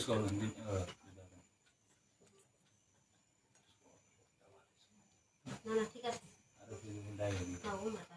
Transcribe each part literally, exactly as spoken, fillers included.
না, না, ঠিক আছে। হ্যাঁ, ও মাথা।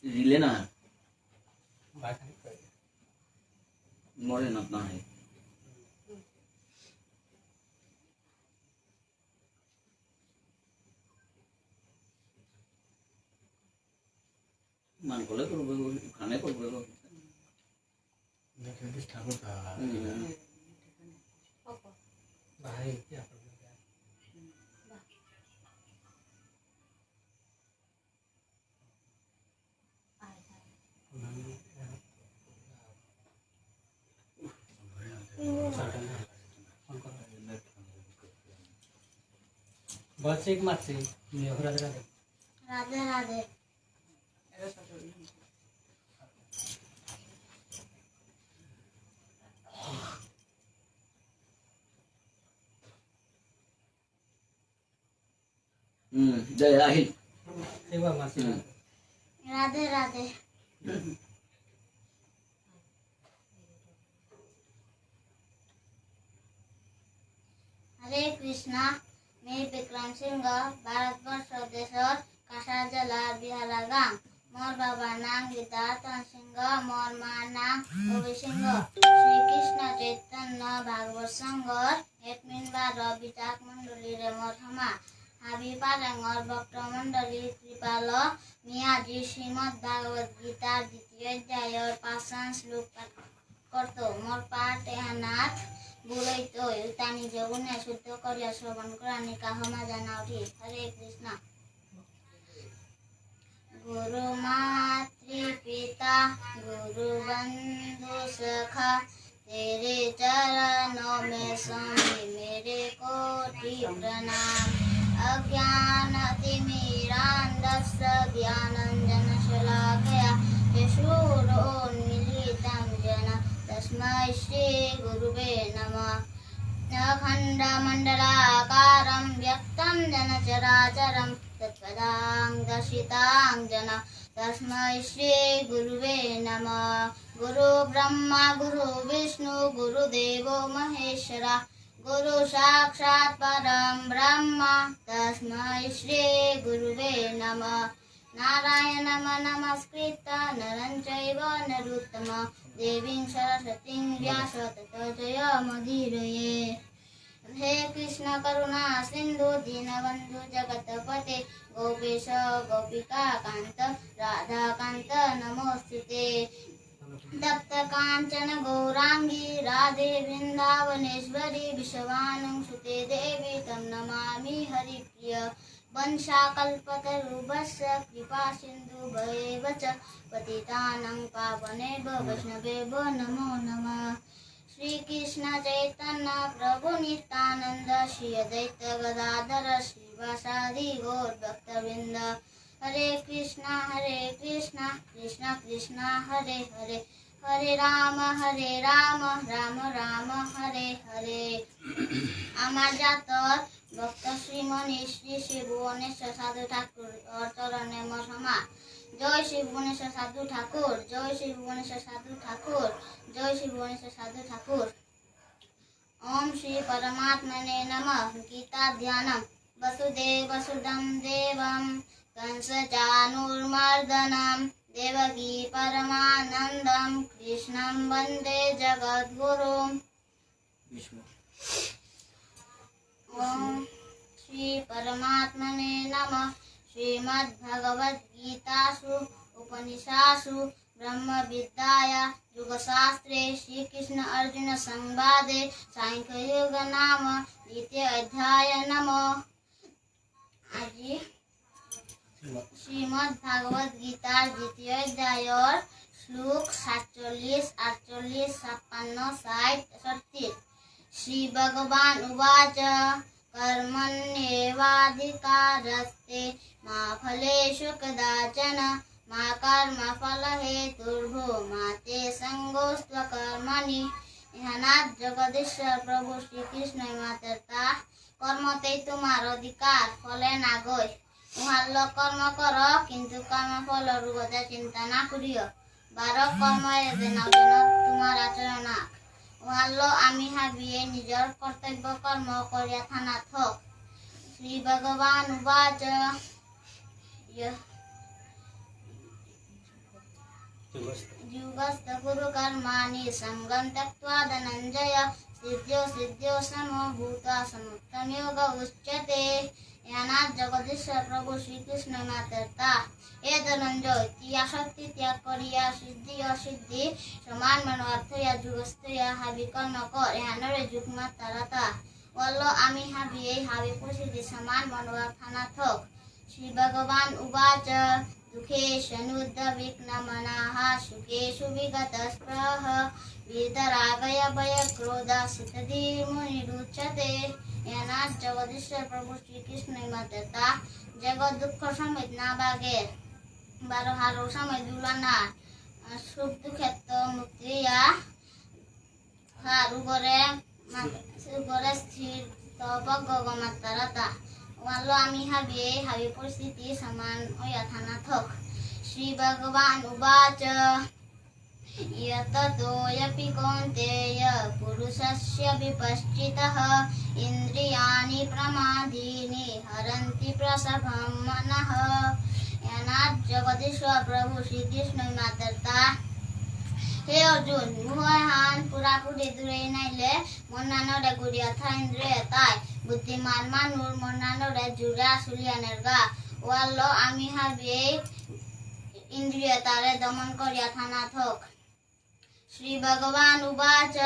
রিলে না। মরে না, না হয়। মান করলে করবো, খানে করবো। হুম। বলছি কি মারছি? নিয়ে রাধে রাধে। রাধে রাধে। হুম, জয় আহিল। সেবা মাসি। হুম। রাধে রাধে। হরে কৃষ্ণ, মি বিক্রম সিংহ, ভারতবর্ষ দেশর কাছাড় জেলার বিহারা গাঙ। মোর বাবার নাঙ গীতারতন সিংহ, মোর মার নাঙ রবি সিংহ। শ্রীকৃষ্ণ চৈতন্য ভাগবত সংঘর admin বারো বিধায়ক মণ্ডলীরে মোর হমা। হাবি পারেঙর ভক্তমণ্ডলী কৃপালো মি আজি শ্রীমদ্ ভাগবত গীতার দ্বিতীয় অধ্যায়র পাঁচহান শ্লোক পাঠ করতৌ। মোর পাঠ এহানাত ভুল অইতই, উতা নিজে গুণে শুদ্ধ করিয়া শ্রবণ করানিকা হমা জানাউরি। হরে কৃষ্ণ। गुरु मातृ पिता गुरु बंधु सखा, तेरे चरणों में स्वामी मेरे कोटि प्रणाम। अज्ञानतिमिरान्धस्य ज्ञानाञ्जनशलाकया चक्षुरोन्मीलितं येन तस्मै श्री गुरुवे नमः। अखण्डमण्डलाकारं व्याप्तं येन चराचरं तत्पदं दर्शितं येन तस्मै श्री गुरुवे नमः। गुरु ब्रह्मा गुरु विष्णु गुरु देवो महेश्वरा, गुरु साक्षात् परं ब्रह्म तस्मै श्री गुरुवे नमः। नारायणं नमस्कृत्य नरं चैव नरोत्तमं, देवीं सरस्वतीं व्यास ततो जयमुदीरये। हे कृष्ण करुणा सिंधु दीनबंधु जगतपते, गोपेश गोपिका कांत राधा कांत नमोस्तुते। तप्त कांचन गौरांगी राधे वृंदावनेश्वरी, वृषभानुसुते देवी तम नमामि हरिप्रिय। वंशाकल्पतरुभ्यश्च कृपा सिंधुभ्य एव च, पतितानां पावनेभ्यो वैष्णवेभ्यो नमो नमः। श्री कृष्ण चैतन्य प्रभु नित्यानंद, श्री अद्वैत गदाधर श्रीवासादि गौर भक्तवृंद। हरे कृष्णा हरे कृष्णा कृष्णा कृष्णा हरे हरे, হরে রাম হরে রাম রাম রাম হরে হরে। আমার জাতর ভক্ত শ্রীমণি শ্রী শ্রী ভুবনেশ্বর সাধু ঠাকুর অর চরণে মোর হমা। জয় শ্রী ভুবনেশ্বর সাধু ঠাকুর, জয় শ্রী ভুবনেশ্বর সাধু ঠাকুর, জয় শ্রী ভুবনেশ্বর সাধু ঠাকুর। ओम श्री परमात्मने नमः। गीता ध्यानम्। वसुदेवसुतं देवं कंसचाणूरमर्दनं, देवकी परमानन्दं कृष्णं वन्दे जगद्गुरुम्। विष्णु। ओम श्री परमात्मने नमः। श्रीमद्भगवद्गीतासु उपनिषासु ब्रह्मविद्याया योगशास्त्रे श्रीकृष्ण अर्जुन संवादे सांख्ययोग नाम द्वितीय अध्याय नमः। আজি শ্রীমদ্ ভাগবত গীতার দ্বিতীয় অধ্যায়র শ্লোক সাতচল্লিশ, আটচল্লিশ, ছাপ্পান্ন, ষাট, একষট্টি। শ্রী ভগবান উবাচ, কর্মণ্যেবাধিকারস্তে মা ফলেষু কদাচন। মা কর্মফলহেতুর্ভূর্মা তে সঙ্গোঽস্ত্বকর্মণি। এহানাত জগদীশ্বর প্রভু শ্রীকৃষ্ণই মাতেরতা, কর্মতেই তোমার অধিকার, ফলে নাগই। উহাল্ল কর্ম করো, কিন্তু কর্মফলর উগতে চিন্তা না করিও। বারো কর্ম এ যেন যেন তোমার আচরণ আক। উহাল্ল আমি হাবিয়ে নিজর কর্তব্য কর্ম করিয়া থানা থক। শ্রী ভগবান উবাচ, য-, যোগস্থ কুরু কর্মাণি সঙ্গং ত্যক্ত্বা ধনঞ্জয়। সিদ্ধ্যো সিদ্ধ্যো সমো ভূত্বা সমত্বং যোগ উচ্যতে। এহানাত জগদীশ্বর প্রভু শ্রীকৃষ্ণ মাতেরতা, হে ধনঞ্জয়, তি আসক্তি ত্যাগ করিয়া সিদ্ধি অসিদ্ধি সমান মনোভাব থইয়া যোগস্থ হইয়া হাবি কর্ম কর, এহানরে যোগ মাতারাতা। উহাল্ল আমি হাবিয়ে হাবি পরিস্থিতি সমান মনোভাব থানা থক। শ্রী ভগবান উবাচ, দুঃখেষু নূদ্বিগ্নমনাঃ সুখেষু বিগতস্পৃহঃ। বীতরাগভয়ক্রোধা শীতধীর্মুনিরুচ্যতে। এহানাত জগদীশ্বর প্রভু শ্রীকৃষ্ণ মাতেরতা, যেগ দুঃখ সমেত না বাগের, বারো হারৌ সমেত দুলা না, সুখ দুঃখেত্ত মুক্তি ইয়া, হার উগরে মা-, উগরে স্থির তপক গমাতারাতা। উহাল্ল আমি হাবিয়ে হাবি পরিস্থিতি সমান হইয়া থানা থক। শ্রী ভগবান উবাচ, যততোঽপি কৌন্তেয় পুরুষস্য বিপশ্চিতঃ ইন্দ্রিয়াণি প্রমাথীনি হরন্তি প্রসভং মনঃ। এহানাত জগদীশ্বর প্রভু শ্রীকৃষ্ণ মাতেরতা, হে অর্জুন, মোহহান পুরাপুরি দূরে নাইলে মনানরে গুরিয়া থা ইন্দ্রিয় এতাই। বুদ্ধিমান মানুর মনানরে জুড়া সুলিয়া নেরগা। উহাল্ল আমি হাবিয়ে ইন্দ্রিয় এতারে দমন করিয়া থানা থক। শ্রী ভগবান উবাচ,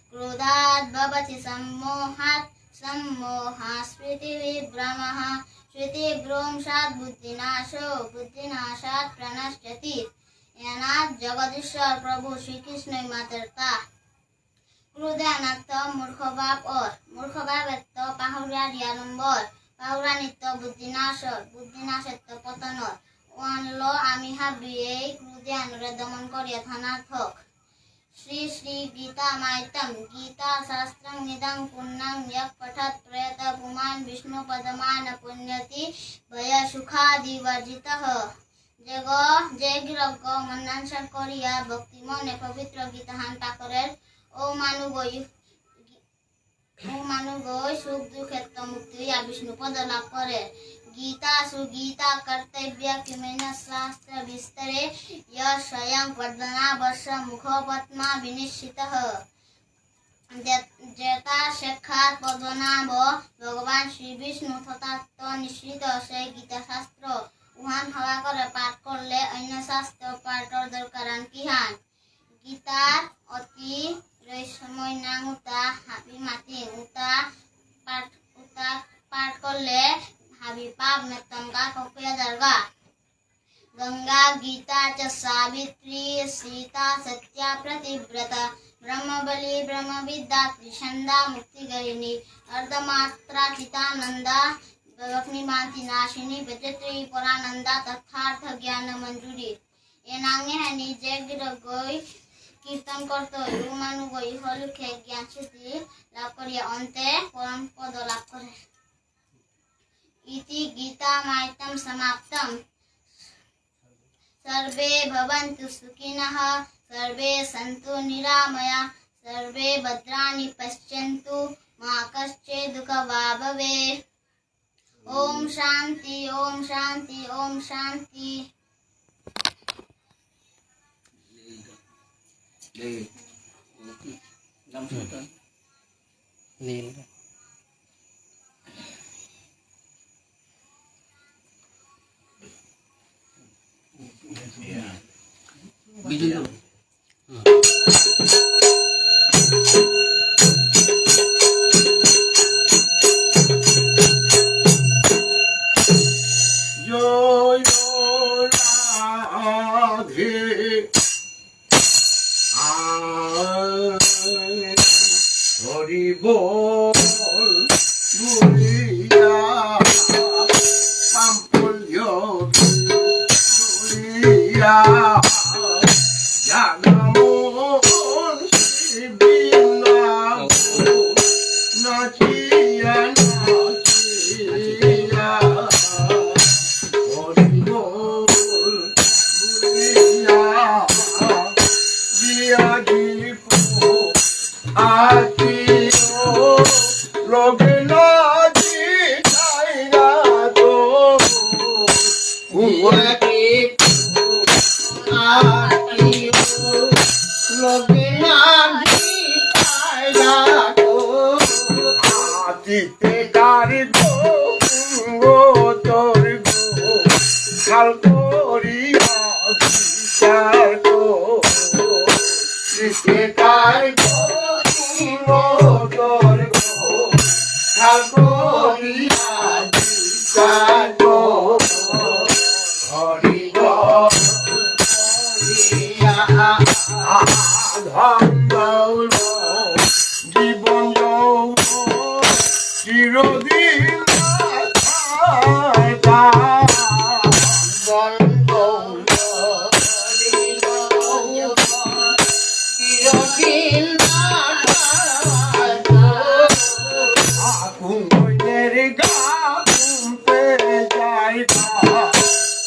ক্রোধাদ্ভবতি সম্মোহাৎ, সম্মোহাৎ স্মৃতিবিভ্রমঃ, স্মৃতিভ্রংশাৎ বুদ্ধিনাশো, বুদ্ধিনাশাৎ প্রাণস্যতি। এহানাত জগদীশ্বর প্রভু শ্রীকৃষ্ণই মাতেরতা, ক্রোধ এহানাত্ত মূর্খ ভাব অর, মূর্খ ভাবেত্ত পাহুরার আরম্ভ অর, পাহুরানিত্ত বুদ্ধিনাশ অর, বুদ্ধিনাশেত্ত পতন অর। উহাল্ল আমি হাবিয়ে ক্রোধ এহানরে দমন করিয়া থানা থক। শ্রী শ্রী গীতা মাহাত্ম্যম। গীতা শাস্ত্রম ইদং পুণ্যং যঃ পঠৎ প্রেতঃ পুমান্ বিষ্ণুপদমানপন্যতি ভয়সুখাদিবর্জিতঃ। যেগ, যে গিরকগ মনানসার করিয়া ভক্তি মনে পবিত্র গীতাহান পাকরের, ও মানুগই, ও মানুগই সুখ দুঃখেত্ত মুক্তি হইয়া বিষ্ণু পদ লাভ করে। গীতা সুগীতা কর্তব্য কিমেন শাস্ত্র বিস্তরে, যঃ স্বয়ং পদ্মনাভস্য মুখপদ্মা বিনিঃসৃতঃ। যে-, যেতা সাক্ষাৎ পদ্মনাভ ভগবান শ্রী বিষ্ণু তথাত্ত নিঃসৃত সেই গীতা শাস্ত্র, উহান হবা করে পাঠ করলে অন্য শাস্ত্র পাঠর দরকার আন কিহান? গীতার অতি রহস্যময় নাঙ উতা হাবি মাতিং উতা পাঠ, উতা পাঠ করলে হাবি পাপ মেত্তমকা ককুয়া দরগা। गङ्गा गीता च सावित्री सीता सत्या पतिव्रता ब्रह्मबली ब्रह्मविद्या त्रिसन्ध्या मुक्तिगहिनी अर्धमात्रा चितानन्दा भवग्निमाति नाशिनी वेदत्री परानन्दा तथार्थ ज्ञान मञ्जुरी। এ নাঙে হানি যে গিরকগই কীর্তন করতই, ও মানুগই হলুকে জ্ঞান সিদ্ধি লাভ করিয়া অন্তে পরম পদ লাভ করে। इति गीतामायत्तं समाप्तम्। सर्वे भवन्तु सुखिनः, सर्वे सन्तु निरामया, सर्वे भद्राणि पश्यन्तु, मा कश्चित् दुःखभाग् भवेत्। ओम शांति, ओम शांति, ओम शांति।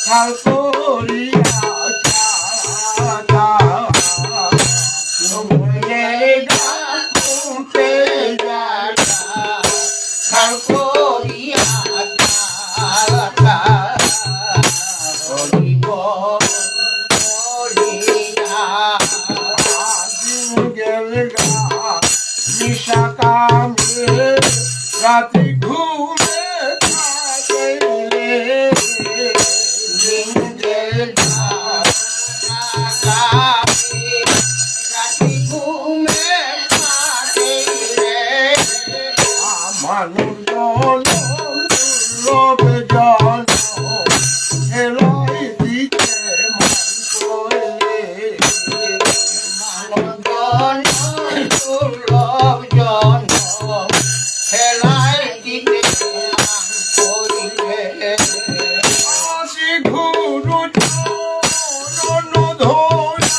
খাল করিয়া চাচা, মনের গাকুতে যারা, খাল করিয়া চাচা, হরি বল বলিয়া। দিন গেল গা নিশা কামে, রাতি ঘুমে থাকে রে। দিন গেল গা নিশা কামে, রাতি ঘুমে থাকে রে। মানুষ জনম দুর্লভ জনম, এলাই দিতে মন করে। মানুষ জনম দুর্লভ জনম, এলাই দিতে মন করে। আসি গুরু চরণ ধরা,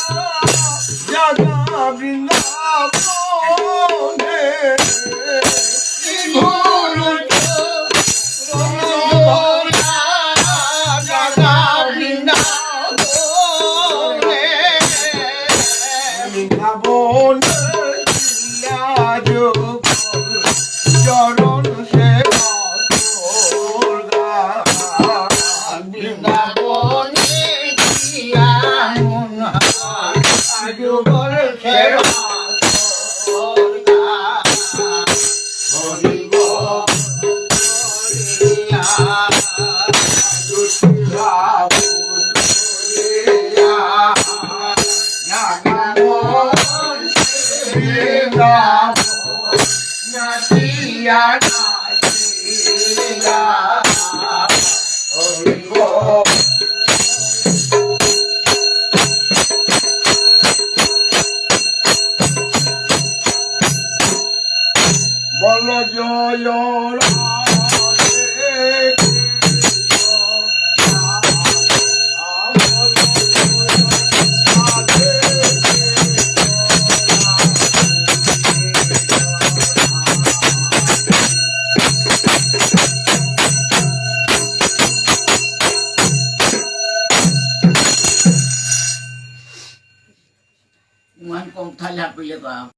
যাগা বৃন্দাবনে। গুরু চরণ ধরা, যাগা বৃন্দাবনে। বৃন্দাবনে গিয়া যুগল চরণ সেবা করগা। বৃন্দাবনে গিয়া মন যুগল সেবা করগা। হরি বল বলিয়া, দুর্গা বলিয়া, নাগমোহন বৃন্দাবন নাচিয়া নাচিয়া। হরি বল। বল জয় রাধে Krishna. Muan kong tala pule ba.